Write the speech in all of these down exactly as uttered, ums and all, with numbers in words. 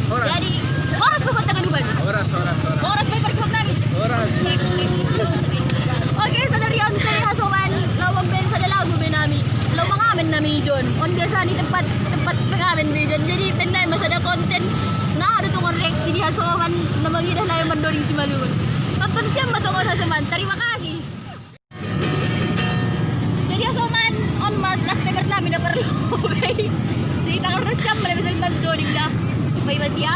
Horas. Jadi, horas pa ba taga Duban? Horas, horas, horas. Horas pa yung pagkakot namin? Horas. Oke, sadari on kami ha Soman, law mambel sa dalago be nami. Law mangamen nami dyan. On biasa ni tempat, tempat pangamen be dyan. Jadi, pennay masada content. Na, ada tong reaksi di ha Soman, na mangidah layo mandoding si Malungun. Patun siya matungkol ha Soman. Terima kasih. Jadi, ha Soman, on mas, customer namin na parlo. Okay. Jadi, takarus siya, malabas ang pagdoning na. May ba siya?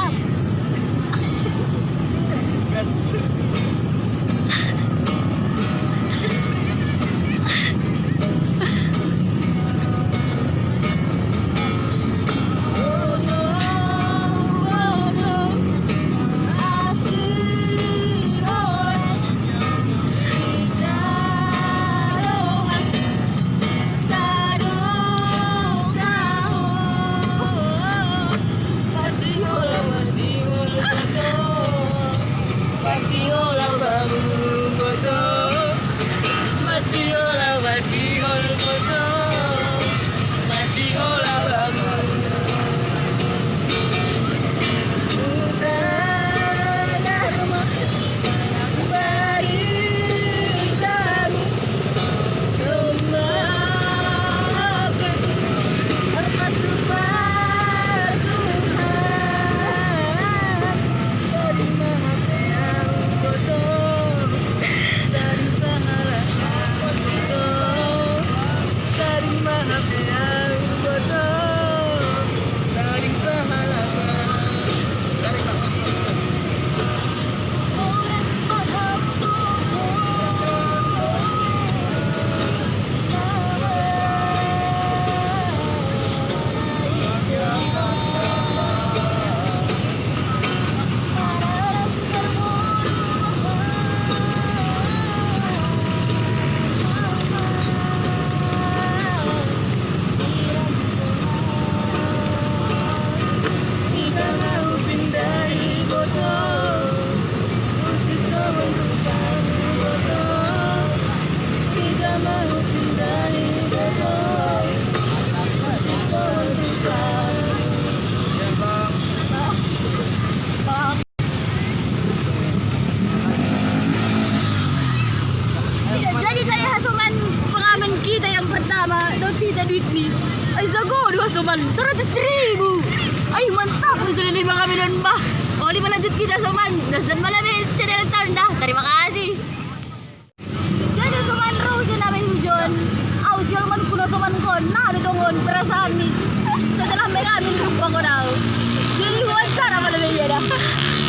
Jadi kaya ha Soman, pangamen kita yang pertama, daw kita duit ni. Ay, sago, di ha Soman, seratus ribu. Ay, mantap, gusto nila yung mga milyon ba? O, di malanjut kita ha Soman. Nasaan malamit, channel turn na. Terima kasih. Jadi, ha Soman, Rose na may hujon. Aw, siya man kuno ha Soman ko, na, ano dongon, perasaan ni. Sa dalam may kami, lupa ko daw. Jadi, huwag sa na pala may yada.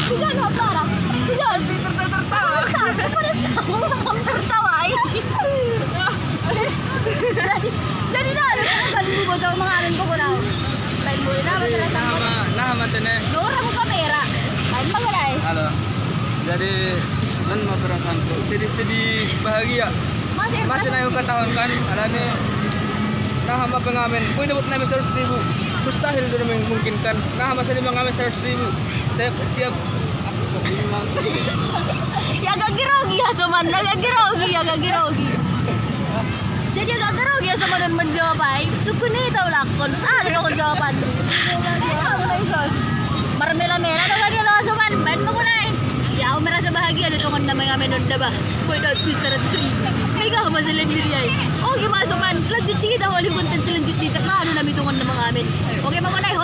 Huwag na, para. Huwag. Tertawa. Huwag na, huwag na, tertawa, eh. Jadi, jadi na, ano, sa libo ko, sa mga amin ko ko daw. Lain mo, ina, Jadi, madalas ako. Nama, nama, tene. Nora mo kamera. Ay, magalay. Halo. Jadi, nan ma perasaan ko. Sedih-sedih, bahagia. Masih, masih na yung katahon kan. Alani, naha ma pangamen. Pwede buat namin seratus ribu. Mustahil doon namin mungkin kan. Naha ma sa lima ngamin seratus ribu. Siap, siap. Yagagirogi ha Soman, yagagirogi, yagagirogi. Jadi yagagirogi ha Soman on manjawab ay. Sukuni tau lakon. Ah, ano ko jawaban? Ay, ano ko? Marmela-mela daw kanila ha Soman. Bayan mo ko na eh. Ya, ako merasa bahagia, ano tong na may amin on daba. Pwede at pisa rat free. May ka, masalim diri ay. Okay, mga Soman, lanjut kita, wali content sa lanjut dito. Ano na mitungan na mga amin. Okay, mga kunay,